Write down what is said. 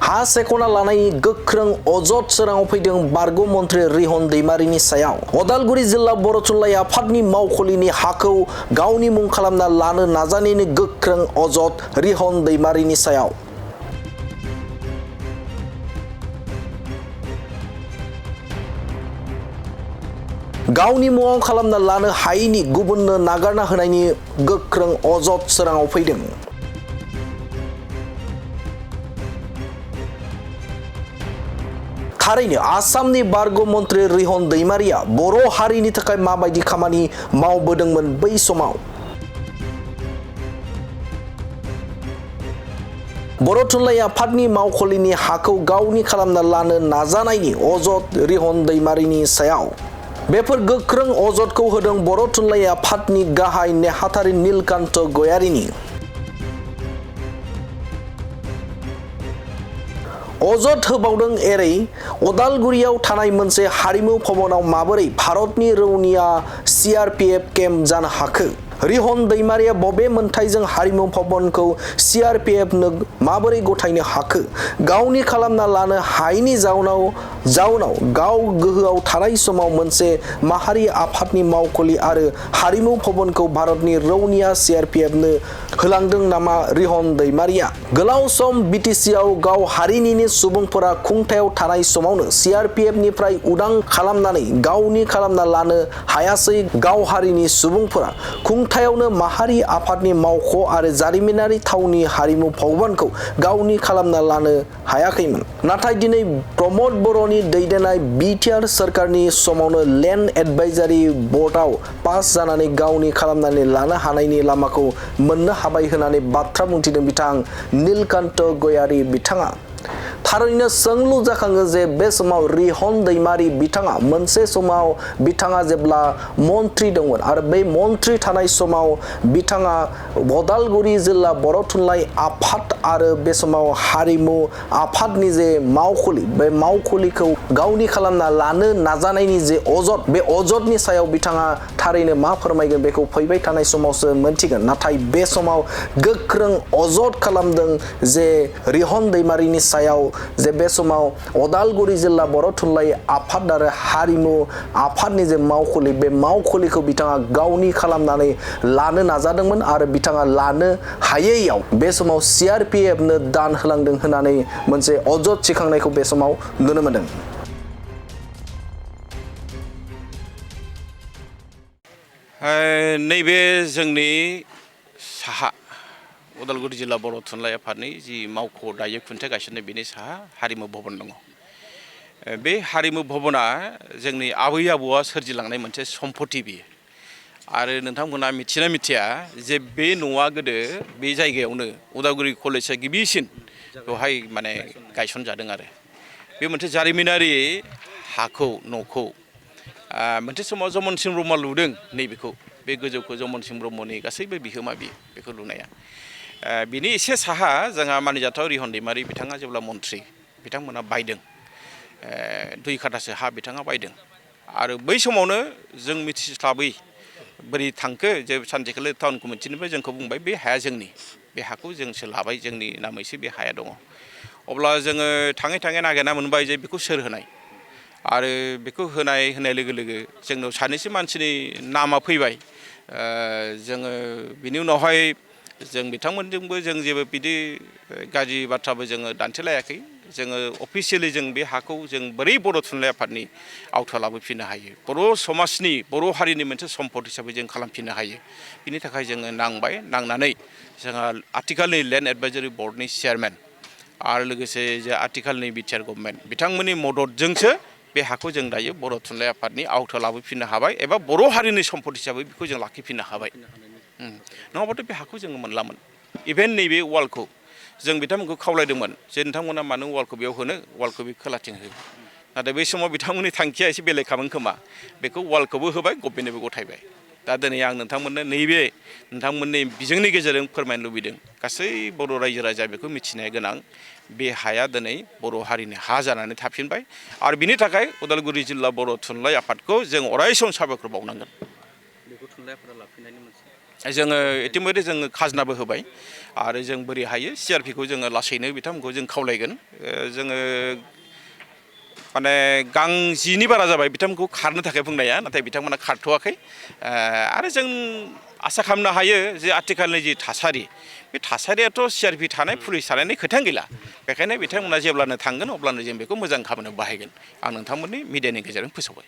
हा सेखना लानायनि गोख्रों अजद सोराङाव फैदों बारग' मन्थ्रि रिहन दैमारिनि सायाव। अदालगुरि जिल्ला बर' थुनलाइ आफादनि मावखुलिनि हाखौ गावनि मुं खालामना लानो नाजानायनि गोख्रों अजद रिहन दैमारिनि सायाव। गावनि मुङाव खालामना लानो हायैनि गुबुननो नागारना होनायनि गोख्रों अजद सोराङाव फैदों। थारैनो आसामनि बारग' मन्थ्रि रिहन दैमारिया बर' हारिनि थाखाय माबायदि खामानि मावबोदोंमोन बै समाव। बर' थुनलाइ आफादनि मावखुलिनि हाखौ गावनि खालामना लानो नाजानायनि अजद रिहन दैमारिनि सायाव। बेफोर गोख्रों अजदखौ होदों बर' थुनलाइ आफादनि गाहाय नेहाथारि नीलकान्त गयारीनि। अजद होबावदों एरै अदालगुरियाव थानाय मोनसे हारिमु भवनाव माबोरै भारतनि रौनिया CRPF केम्प जानो हाखो। रिहन दैमारिया बबे मोन्थाइजों हारिमु भवनखौ CRPF नो माबोरै गथायनो हाखो। गावनि खालामना लानो हायैनि जाउनाव गाव गोहोआव थानाय समाव मोनसे माहारि आफादनि मावखुलि आरो हारिमु भवनखौ भारतनि रौनिया CRPF नो होलांदों नामा रिहन दैमारिया। गोलाव सम BTC आव गाव हारिनिनो सुबुंफोरा खुंथायाव थानाय समावनो CRPF निफ्राय उदां खालामनानै गावनि खालामना लानो हायासै। गाव हारिनि सुबुंफोरा खुंथायावनो माहारि आफादनि मावख' आरो जारिमिनारि थावनि हारिमु भवनखौ गावनि खालामना लानो हायाखैमोन। नाथाय दिनै प्रमद बर'नि दैदेननाय BTR सोरखारनि समावनो लेन्ड एडभाइजारि बर्डआव पास जानानै गावनि खालामनानै लानो हानायनि लामाखौ मोननो हाबाय होननानै बाथ्रा बुंथिदों बिथां नीलकान्त गयारी बिथाङा। थारैनो सोंलु जाखाङो जे बे समाव रिहन दैमारि बिथाङा मोनसे समाव बिथाङा जेब्ला मन्थ्रि दंमोन आरो बे मन्थ्रि थानाय समाव बिथाङा अदालगुरि जिल्ला बर' थुनलाइ आफाद आरो बे समाव हारिमु आफादनि जे मावखुलि बे मावखुलिखौ गावनि खालामना लानो नाजानायनि जे अजद बे अजदनि सायाव बिथाङा थारैनो मा फोरमायगोन बेखौ फैबाय थानाय समावसो मोनथिगोन। नाथाय बे समाव गोख्रों अजद खालामदों जे रिहन दैमारिनि सायाव जे बे समाव अदालगुरि जिल्ला बर' थुनलाइ आफाद आरो हारिमु आफादनि जे मावखुलि बे मावखुलिखौ बिथाङा गावनि खालामनानै लानो नाजादोंमोन आरो बिथाङा लानो हायैयाव बे समाव CRPF नो दान होलांदों होननानै मोनसे अजद थिखांनायखौ बे समाव नुनो मोनदों। नैबे जोंनि साहा उदालगुरि जिल्ला बर' थुनलाइ आफादनि जि मावख' दायो खुन्थिया गायसननाय बेनि साहा हारिमु भवन दङ। बे हारिमु भवना जोंनि आबै आबौआ सोरजिलांनाय मोनसे सम्पति बियो। आरो नोंथांमोना मिथिना मिथिया जे बे न'आ गोदो बे जायगायावनो उदालगुरि कलेजआ गिबिसिन बेवहाय माने गायसनजादों आरो बे मोनसे जारिमिनारि हाखौ न'खौ मोनसे समाव जमन सिं ब्रह्मआ लुदों। नैबेखौ बे गोजौखौ जमन सिं ब्रह्मनि गासैबो बिहोमा बेखौ लुनाया। बिनि एसे साहा जोंहा मानिजाथाव रिहन दैमारि बिथाङा जेब्ला मन्थ्रि बिथांमोना बायदों 2 काठासो हा बिथाङा बायदों आरो बै समावनो जों मिथिस्लाबै बोरै थांखो जे सानसेखालि टाउन कमिटिनिफ्राय जोंखौ बुंबाय बे हाया जोंनि बे हाखौ जोंसो लाबाय जोंनि नामैसो बे हाया दङ। अब्ला जोङो थाङै थाङै नागिरना मोनबाय जे बेखौ सोर होनाय आरो बेखौ होनाय लोगो लोगो जोंनाव सानैसो मानसिनि नामा फैबाय। जोङो बिनि उनावहाय जों बिथांमोनजोंबो जों जेबो बिदि गाज्रि बाथ्राबो जोङो दान्थेलायाखै। जोङो अफिसियेलि जों बे हाखौ जों बोरै बर' थुनलाइ आफादनि आवथायाव लाबोफिननो हायो बर' समाजनि बर' हारिनि मोनसे सम्पद हिसाबै जों खालामफिननो हायो। बिनि थाखाय जोङो नांनानै जोंहा आथिखालनि लेन्ड एडभाइजारि बर्डनि चेयारमेन आरो लोगोसे जे आथिखालनि BTR गभर्नमेन्ट बिथांमोननि मददजोंसो बे हाखौ जों दायो बर' थुनलाइ आफादनि आवथायाव लाबोफिननो हाबाय एबा बर' हारिनि सम्पद हिसाबै बेखौ जों लाखिफिननो हाबाय। नङाबाथ' बे हाखौ जोङो मोनलामोन। इभेन नैबे वालखौ जों बिथांमोनखौ खावलायदोंमोन जे नोंथांमोना मानो वालखौ बेयाव होनो वालखौ बे खोलाथिं हो। नाथाय बै समाव बिथांमोननि थांखिया एसे बेलेगखामोन खोमा बेखौ वालखौबो होबाय गभर्नमेन्टनोबो गथायबाय। दा दिनै आं नोंथांमोननो नैबे नोंथांमोननि बिजोंनि गेजेरजों फोरमायनो लुबैदों गासै बर' रायजो राजा बेखौ मिथिनाया गोनां बे हाया दिनै बर' हारिनि हा जानानै थाफिनबाय आरो बिनि थाखाय उदालगुरि जिल्ला बर' थुनलाइ आफादखौ जों अराय सम साबायखर बावनांगोन। बेखौ थुनलाइ आफादा लाफिननायनि मोनसे जोङो इतिमধ্যे जोङो खाजोनाबो होबाय आरो जों बोरै हायो CRP खौ जोङो लासैनो बिथांमोनखौ जों खावलायगोन जोङो माने गांजिनि बारा जाबाय बिथांमोनखौ खारनो थाखाय बुंनाया नाथाय बिथांमोना खारथ'वाखै आरो जों आसा खालामनो हायो जे आथिखालनि जि थासारि बे थासारियाथ' CRP थानाय पुलिस थानायनि खोथायानो गैला बेखायनो बिथांमोना जेब्लानो थांगोन अब्लानो जों बेखौ मोजां खामानियाव बाहायगोन आं नोंथांमोननि मिडियानि गेजेरजों फोसावबाय